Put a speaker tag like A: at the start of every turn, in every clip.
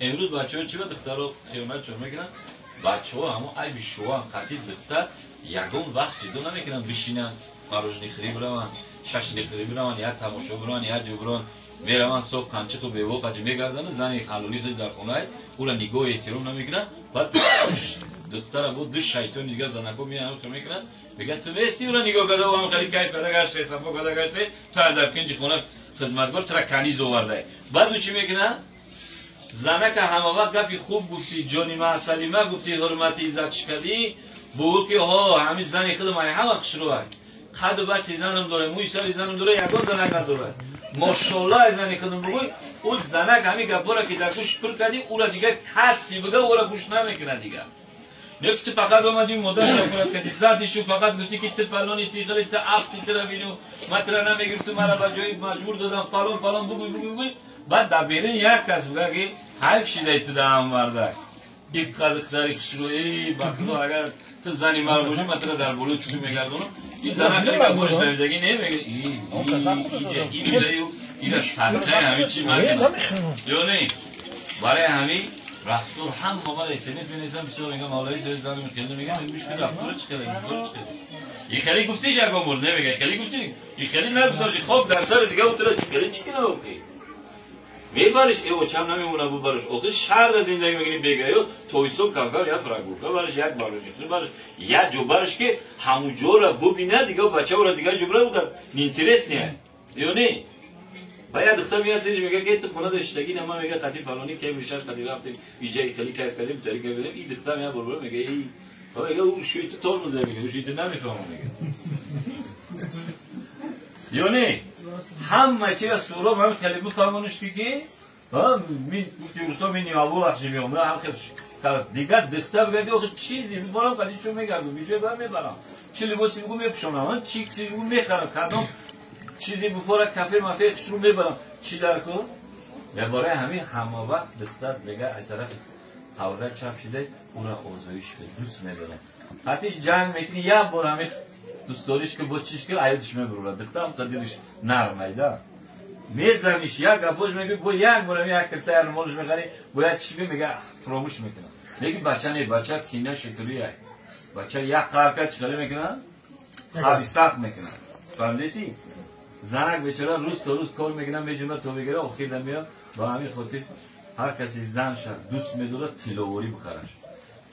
A: Имрӯз бачаҳо чӣ ба духтаро хиёнат чор мекунанд? Бачаҳо ҳамон айби шуан қатъи духтар ягон вақт ҷудо намекунанд, бишинанд, мороженое хӯрӣ бираванд, шашлик хӯрӣ бираванд, як тамошо бираванд, як ҷо бираванд, мераванд соҳ қанчиқу бево қаҷи мегарданд, зани ҳалолӣ худ дар хонаи ӯра нигоҳи эҳтиром намекунанд. Баъд духтара бо ду шайтони дигар занако меянд, мекунанд, мегӯянд ту нести ӯра нигоҳ карда, ӯ ҳам хеле кайф карда гаште, сафо карда гаште, ту дар кунҷи хона хидматгор тура каниз овардай. Баъд ӯ чӣ мекунад? Занака ҳама вақт гапи хуб гуфтӣ, ҷони ма, асали ма гуфтӣ, ҳурмати иззат чӣ кардӣ, бугӯ ки ҳо ҳамин зани худам ай ҳама хушрӯай, қаду баси занам дорад, мӯи сари занам дорад, ягон занак надорад, мошолло ай зани худам бугӯй. Ӯ занак ҳамин гапҳоро ки дар гӯш пур кардӣ, ӯра дигар касе бига ӯра гӯш намекунад дигар. Не ки ту фақат омадӣ модарро фурат кардӣ, задишу фақат гуфтӣ ки ту фалони ти хеле ту афти тура бину, ман тура намегирифту, ту мара ба ҷои маҷбур додам, фалон фалон бугӯй бугӯй бугӯй. Баъд дар берун як кас буга ки ҳайф шидай ту даҳам мардак, иққадр духтари хушрӯ, эй ба худо агар ту зани маро бошӣ ман тура дар болои чӯ мегардонам. Ин занак хеле гапҳош шунавидагӣ не мега ин ира садқаи ҳамин чӣ макунам ё не. Барои ҳамин рафтор ҳам ман СМС менависам, бисёр мегӯям мавлавӣ соҳиби зан хеле мегӯям, гӯш кун рафтор чӣ хеле, гуфтор чӣ хеле. И хеле гуфтиш ягон бор намега, хеле гуфтӣ, и хеле нагуфтам, хоб дар сари дига утра чӣ хеле чӣ кунам охи. Мебариш, очам намемона бубариш. Охир шаҳрда зиндагӣ мекунӣ бегаё, то ҳисоб кам-кам як прогулка бариш, як барош бариш, як ҷо бариш ки ҳамун ҷора бубина, дига бачаора дига ҷо бира буда, неинтересный ё не? Ба як духтар меяд синҷ мега ки ту хона доштагӣ на, ман мега қати фалонӣ кай мешар қати рафтем, иҷаи хеле кайф кардем, тари кайф кардем. И духтар меяд борбора мега эй, мега ӯ шӯи ту тормоз мега, ӯ шӯи ту намефаҳмам мега. Ё не? Ҳама чира суроб ҳам хеле бифаҳмониш ки мин гуфти урсо мин аввал живём, ҳам хеле дигар духтар бигӯяд ки охи чизе бифорам қати чун мегардам, биҷои бар мебарам, чӣ либосе бигӯ мепӯшонам, чӣ чизе бигӯ мехарам, кадом чизе бифора кафе мафе хушрӯ мебарам, чӣ дар кор? Барои ҳамин ҳама вақт духтар мега аз тарафи ҳавра чап шида ӯра озоиш дӯст медорад. Қатиш ҷанг мекунӣ як бор ҳамин дӯстдориш ки бо чиш ки аёдиш мебурад, духтарам қадириш нармайда. Мезаниш як гапош мегӯй, бо як бор ҳамин як кирта як румолш мехарӣ, бо як чиш мега фуромӯш мекунад. Лекин бача не, бача кина шутурия. Бача як қарка чӣ хеле мекунад? Хави сахт мекунад. Фаҳмидеси? Занак бечора рӯз то рӯз кор мекунад, меҷунбад то бегира, охир меяд. Ба ҳамин хотир ҳар касе занша дӯст медорад, тилловорӣ бихараш.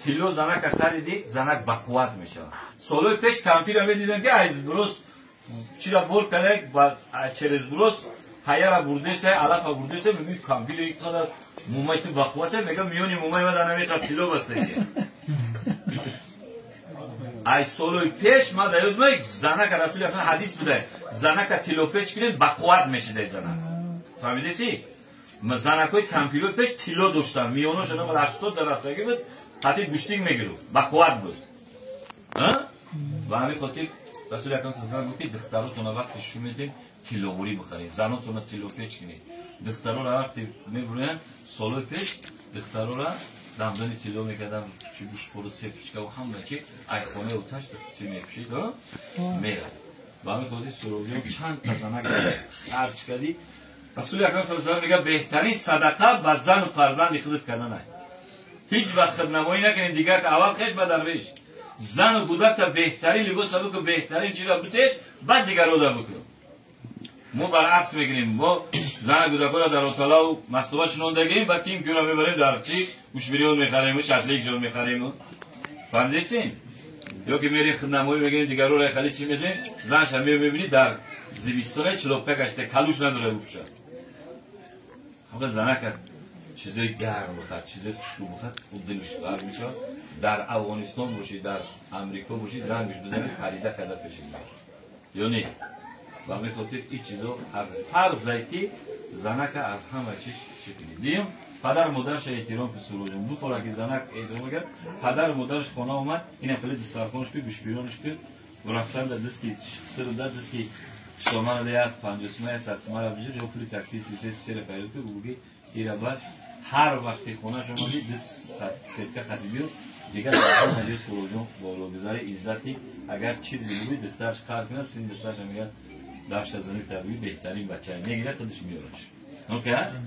A: Тилло занака харидӣ, занак бақувват мешавад. Солҳои пеш кампира медиданд ки аз брос чира бор карда, через брос ҳаяра бурдеса, алафа бурдеса, мегӯи кампира иқадар мумай ту бақуввата, мега миёни мумай ма дар намеқад тилло бастагӣ. Ай солҳои пеш ма дар ёд меояд занака расули акрам ҳадис будай, занака тиллопеч кунед бақувват мешидай занак. Фаҳмидеси? Занакҳои кампирои пеш тилло доштанд, миёношон 80 дар рафтагӣ буд, қатъи гӯштик мегирифт, бақувват буд. Ба ҳамин хотир расули акрам саллаллоҳу алайҳи васаллам гуфт ки духтаротонро вақте шу метем тилловорӣ бихаред, занотонро тиллопеч кунед. Духтарора вақте мебурӯянд, солҳои пеш духтарора дамдони тилло мекарданд, чӣ гӯшпору сепичка ва ҳама чи ай хонаи оташ чӣ мепӯшид, мерафт. Ба ҳамин хотир суробиён чанд та занак харҷ кардӣ. Расули акрам саллаллоҳу алайҳи васаллам мегӯяд беҳтарин садақа ба зану фарзанди худат кардан аст. Ҳеҷ вақт худнамоӣ накунед, дигар аввал хеш ба дарвеш. Зану кӯдакта беҳтарин либоса бикун, беҳтарин чиро битеш, баъд дигарро бикун. Мо баръакс мекунем, мо зану кӯдакҳоро дар оталаву мастуба шинондагим, баъд ким киро мебарем дар чи гӯшбириён мехарему, шашликҷон мехарему. Фаҳмидесин? Ё ки мерем худнамоӣ мекунем, дигарро хеле чӣ медем, занша мебинӣ дар зимистоне чилопка гашта, калуш надорад бипӯшад. Ҳамқа занака чизои гарм бихар, чизои хушрӯ бихар, ӯ дилш ғарқ мешавад. Дар Афғонистон бошӣ, дар Амрико бошӣ, зангш бизанӣ парида карда пеши меояд. Ё не? Ба ҳамин хотир ин чизо фарзе ки занака аз ҳама чиз чӣ кунӣ. Дуюм, падару модарша эҳтиром ки суроҷон бухора ки занак эҳтиром мекард, падару модараш хона омад, инам хеле дастархонш ки гӯшбиронш ки рафтан да дасти сирда дасти шомана да як 50 сума, як 100 сума бижир, ё пули такси 33 33 файрд ки буги ира бар ҳар вақти хонааш омадӣ даст сетка хати биё, дигар дар ҳама ҷой суроҷон бологузари иззати. Агар чизе бугӯи духтараш қаҳр кунад, сини духтараш мегӯяд дафша зани табиӣ беҳтарин бача мегирад, худаш меёраш. Окей аст?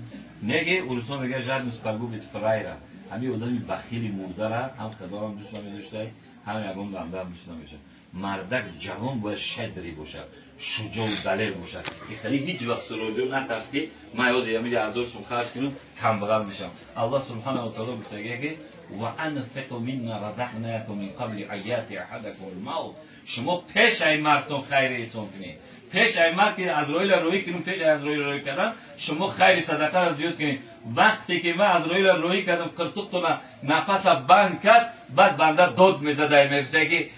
A: Неге урусо мега жадность погубит фраера. Ҳами одами бахили мурдара ҳам худоам дӯст намедоштай, ҳам ягон бандаам дӯст намедошта. Мардак ҷавон бояд щедрый бошад, шуҷоу далер бошад. И хеле ҳеҷ вақт суроҷо натарс, ки ман ҳозир ҳамиҷа 1000 сум харҷ кунам, камбағал мешавам. Аллоҳ субҳанаҳу ва таъоло гуфтагия, ки ва анфиқу мимма разақнакум мин қабли ан яти аҳадакум алмавт. Шумо пеш ай маргтон хайри эҳсон кунед, пеш ай марг ки Азроила рӯӣ кунем, пеш ай Азроила рӯӣ кардан шумо хайри садақаро зиёд кунед. Вақте ки ман Азроила рӯӣ кардам, қиртуқтона нафаса банд кард, баъд банда дод мезада, мегуфта ки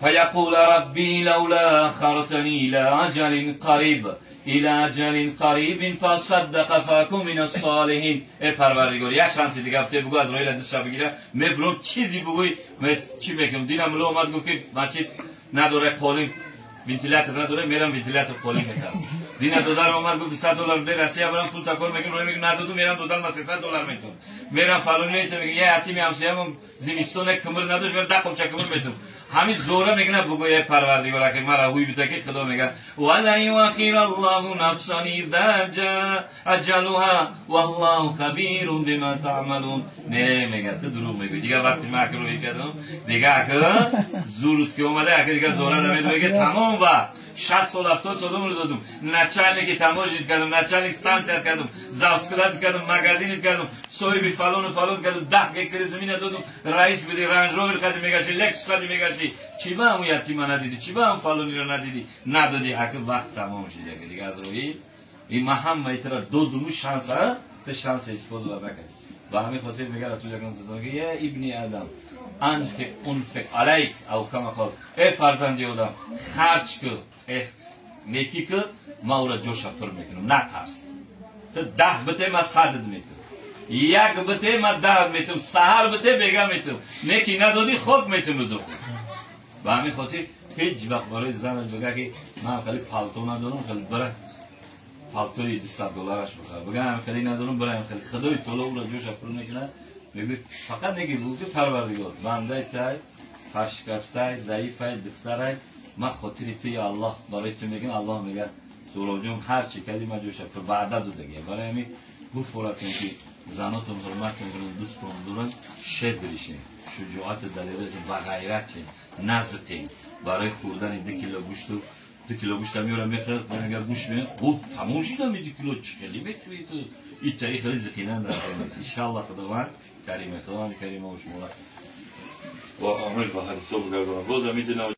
A: فيقول ربي لولا أخرتني إلى أجل قريب إلى أجل قريب فأصدق فأكن من الصالحين. эй Парвардигор, як шанси дига бите, бугӯ Азроила дастша бигира, мебурам, чизи бугӯй чӣ мекунам. Динам муло омад, гуфт ки масҷид надоре қолин, вентилятор надоре, мерам вентилятор қолин мехарам. Дина додарам омад, гуфт $100 де, Россия барам, пул такор мекунам, рӯй мекунам, надоду, мерам додан ма $300 метум. Мерам фалони метум, мегӯям я ятими ҳамсоямон зимистон кимир надошт, мерам 10 қопча кимир метум. Ҳамин зора мегӯна, бугӯ эй Парвардигор, ки мара ҳуй бита, ки Худо мега ва лан юахира Аллоҳу нафсан иза ҷаа аҷалуҳа валлоҳу хабирун бима таъмалун. Не, мега, ту дурӯғ мегӯӣ, дигар вақти ман ака рӯй кардам, дига ака зурут ки омада, ака дига зора дамед, мега тамом вақт 60 сол, 70 сол умр додум, начальники таможни кардам, начальник станция кардам, завсклад кардам, магазин кардам, соҳиби фалону фалон кардам, 10 гектари замина додум, раис буди, Рандж Ровер хади мегашти, Лексус хади мегашти, чӣ ба ҳамун ятима надидӣ, чӣ ба ҳамун фалониро надидӣ, надодӣ? Ака вақт тамом шид, ака дига Азроил и ман ҳамаи тура додуму шанса, ту шанса истифода накардӣ. Ба ҳамин хотир мега Расули Акрам саллаллоҳу алайҳи ва я ибни Адам анфиқ унфиқ алайк ав кама қол. Эй фарзанди одам, харҷ ку, некӣ ку, ман ӯра ҷоша пур мекунам, натарс. Ту 10 бите, ман 100 метум, як бите, ман 10 метум, саҳар бите, бега метум, неки надодӣ, хок метум духу. Ба ҳамин хотир ҳеҷ вақт барои занат бига ки ман хеле палто надорам, хеле бира палтои $200 бихар, бигам хеле надорам, бира хеле, Худои таоло ӯра ҷоша пур мекунад. Мегӯяд фақат неги бугӯ ки Парвардигор, бандаи тай пашкастай, заифай, духтарай, ман хотири ту, я Аллоҳ, барои ту мегӯям. Аллоҳ мегӯяд: Суробҷон, ҳар чӣ кардӣ, ман ҷоша пур ваъда додагия. Барои ҳамин гуфоратон ки занотон ҳурматтон кунанд, дӯстон доранд, щедрый шен, шуҷоату далерашен, ба ғайрат шен, назиқен. Барои хӯрдани 2 кило гӯшту 2 кило гӯшта меорам, мехӯрад, мега гӯшт ме гуфт тамом шидам, 2 кило чӣ хеле мехӯрӣ ту? Итари хеле зиқидан дар иншаллоҳ. Худованд кариме, Худованди карима шуморо ва омил ба ҳадисо бигардонад. Боз ҳамин.